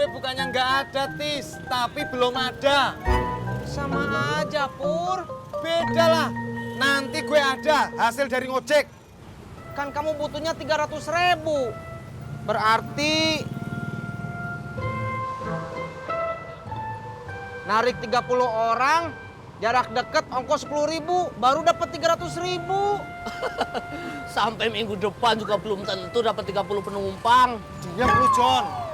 gue bukannya nggak ada, Tis, tapi belum ada. Sama aja, Pur. Beda lah. Nanti gue ada hasil dari ngojek. Kan kamu butuhnya 300.000. Berarti narik 30 orang, jarak deket ongkos 10.000, baru dapat 300.000. Sampai minggu depan juga belum tentu dapat 30 penumpang. Diam lu, John.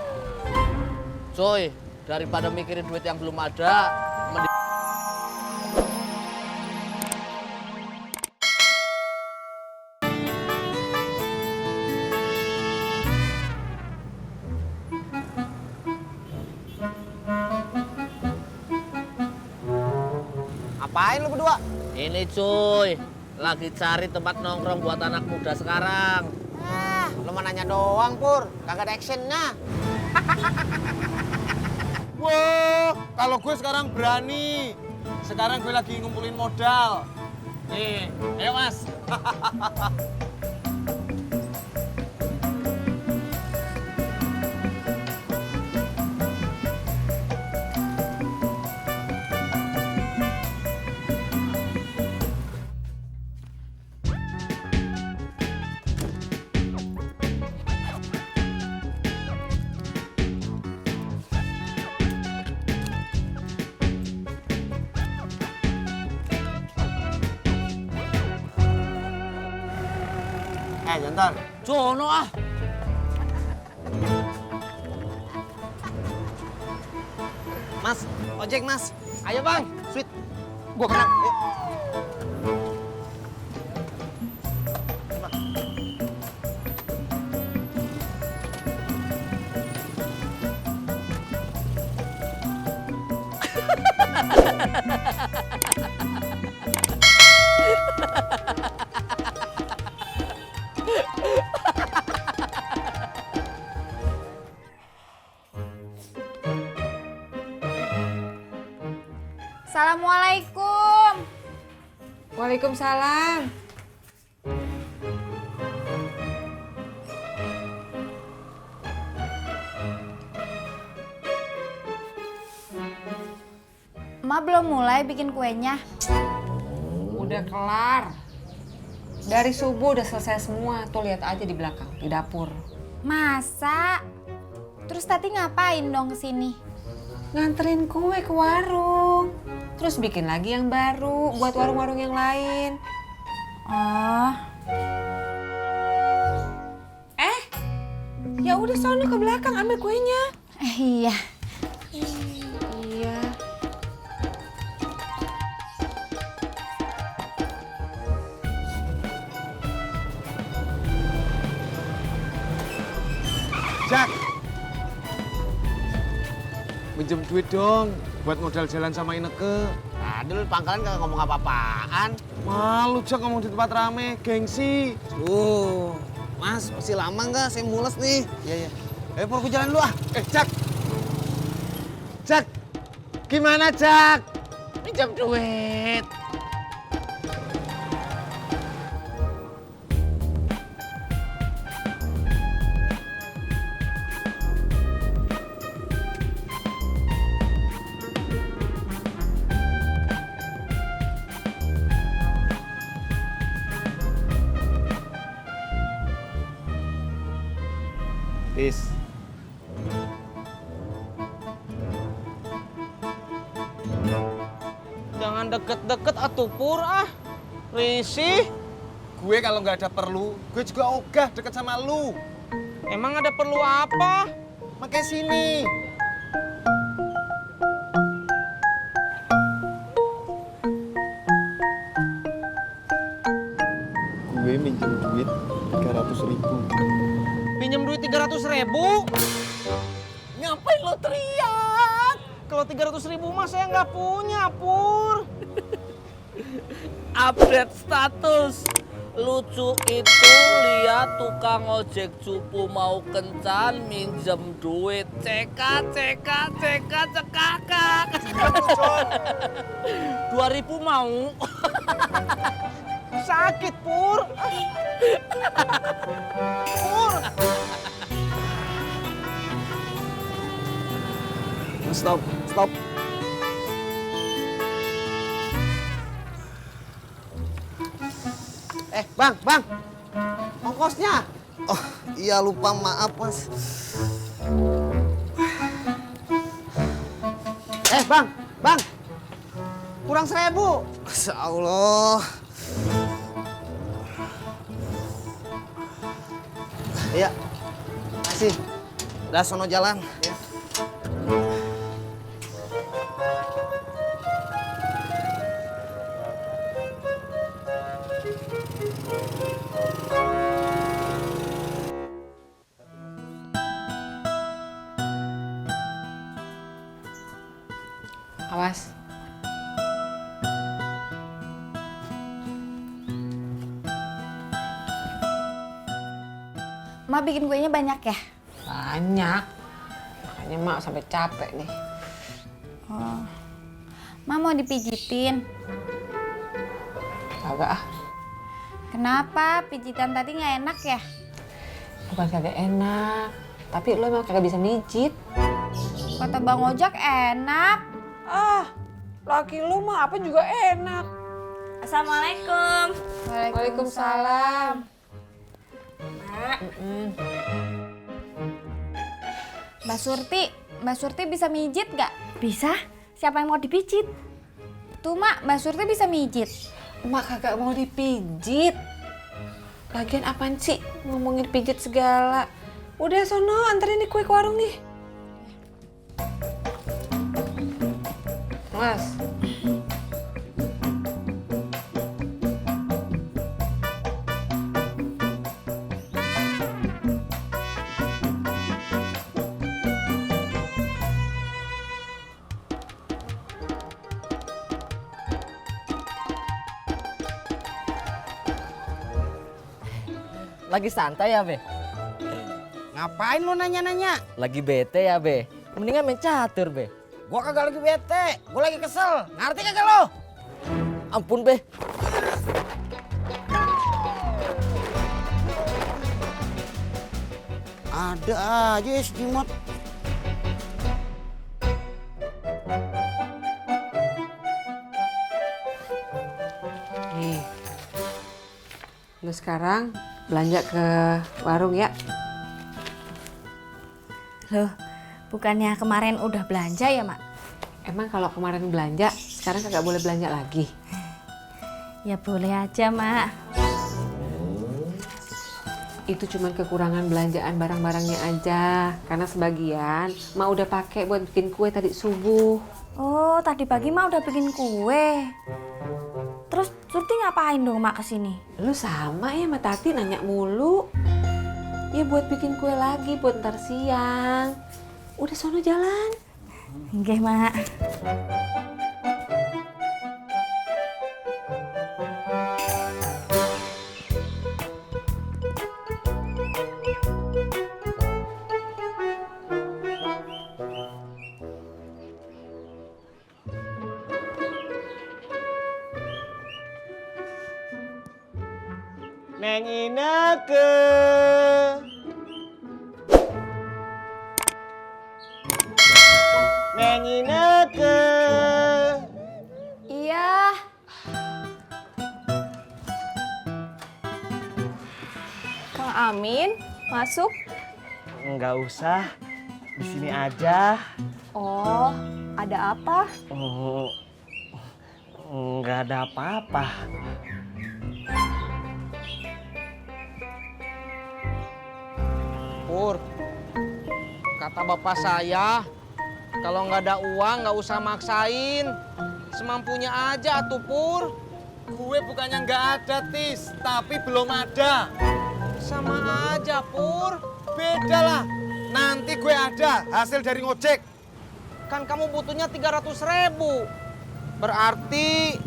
Coy, daripada mikirin duit yang belum ada, mending... Apain lu berdua? Ini cuy, lagi cari tempat nongkrong buat anak muda sekarang. Lu mah nanya doang, Pur. Kagak ada actionnya. Wah, kalau gue sekarang berani. Sekarang gue lagi ngumpulin modal. Nih, ayo Mas. Jantan. Jono ah. Mas, ojek Mas. Ayo Bang, sweet. Gua kena. Yuk. Assalamualaikum. Waalaikumsalam. Emak belum mulai bikin kuenya. Udah kelar. Dari subuh udah selesai semua. Tuh lihat aja di belakang, di dapur. Masa? Terus Tati ngapain dong kesini? Nganterin kue ke warung. Terus bikin lagi yang baru buat warung-warung yang lain. Oh, Ya udah sono ke belakang ambil kuenya. iya. Iya. Jak. Minjem duit dong buat modal jalan sama Ineke. Tadi lu di pangkalan kagak ngomong apa-apaan. Malu Jak ngomong di tempat rame, gengsi. Mas, masih lama nggak? Saya mules nih. Iya, iya. Ayo, Pur, gue jalan dulu ah. Jak. Jak. Gimana, Jak? Pinjam duit. Tis. Jangan deket-deket atuh, Pur ah. Risih. Gue kalau nggak ada perlu, gue juga ogah deket sama lu. Emang ada perlu apa? Makanya sini. Gue minjem duit 300.000. Pinjem duit 300.000? Ngapain lo teriak? Kalau 300.000 mah saya nggak punya, Pur. Update status. Lucu itu lihat tukang ojek cupu mau kencan minjem duit. Cekak, cekak, cekak, cekakak. 2.000 mau. Sakit, Pur. Pur. Stop. Bang. Ongkosnya. Oh, iya lupa, maaf, Mas. Bang. Kurang 1.000. Masya Allah. Iya. Makasih. Udah sono jalan. Awas. Ma bikin kuenya banyak ya? Banyak. Makanya mak sampai capek nih. Oh. Ma mau dipijitin. Kagak ah. Kenapa? Pijitan tadi nggak enak ya? Bukan kagak enak. Tapi lo emang kagak bisa mijit. Kata Bang Ojak enak. Ah, laki lu mah apa juga enak. Assalamualaikum. Waalaikumsalam. Mbak Surti bisa mijit gak? Bisa? Siapa yang mau dipijit? Tuh Mak, Mbak Surti bisa mijit. Mak kagak mau dipijit. Lagian apaan sih ngomongin pijit segala. Udah sono anterin nih kue ke warung nih. Mas. Lagi santai ya, Be? Ngapain lu nanya-nanya? Lagi bete ya, Be? Mendingan main catur, Be. Gua kagak lagi bete, gua lagi kesel. Ngerti kagak lo? Ampun, Be. Ada aja es Jimot. Nih. Lu sekarang belanja ke warung ya. Loh, bukannya kemarin udah belanja ya, Mak? Emang kalau kemarin belanja, sekarang kagak boleh belanja lagi? Ya boleh aja, Mak. Itu cuman kekurangan belanjaan barang-barangnya aja. Karena sebagian Mak udah pakai buat bikin kue tadi subuh. Oh, tadi pagi Mak udah bikin kue. Terus Surti ngapain dong Mak kesini? Lu sama ya sama Tati nanya mulu. Ya buat bikin kue lagi buat ntar siang. Udah sono jalan. Nggih, Mak. Neng Ineke. Neng Ineke. Iya. Kang Amin, masuk. Nggak usah, di sini aja. Oh, ada apa? Oh, nggak ada apa-apa. Pur, kata bapak saya, kalau nggak ada uang nggak usah maksain. Semampunya aja atuh Pur. Gue bukannya nggak ada, Tis, tapi belum ada. Sama aja Pur. Beda lah. Nanti gue ada hasil dari ngojek. Kan kamu butuhnya 300.000. Berarti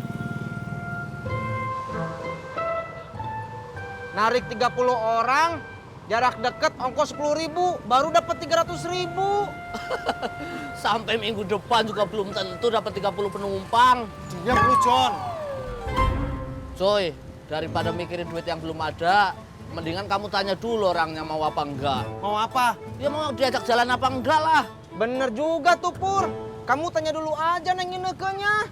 narik 30 orang, jarak deket ongkos 10.000, baru dapat 300.000. Sampai minggu depan juga belum tentu dapat 30 penumpang. Diam lu, John. Coy, daripada mikirin duit yang belum ada, mendingan kamu tanya dulu orangnya mau apa enggak. Mau apa? Ya mau diajak jalan apa enggak lah. Bener juga tuh Pur. Kamu tanya dulu aja Neng Inekenya.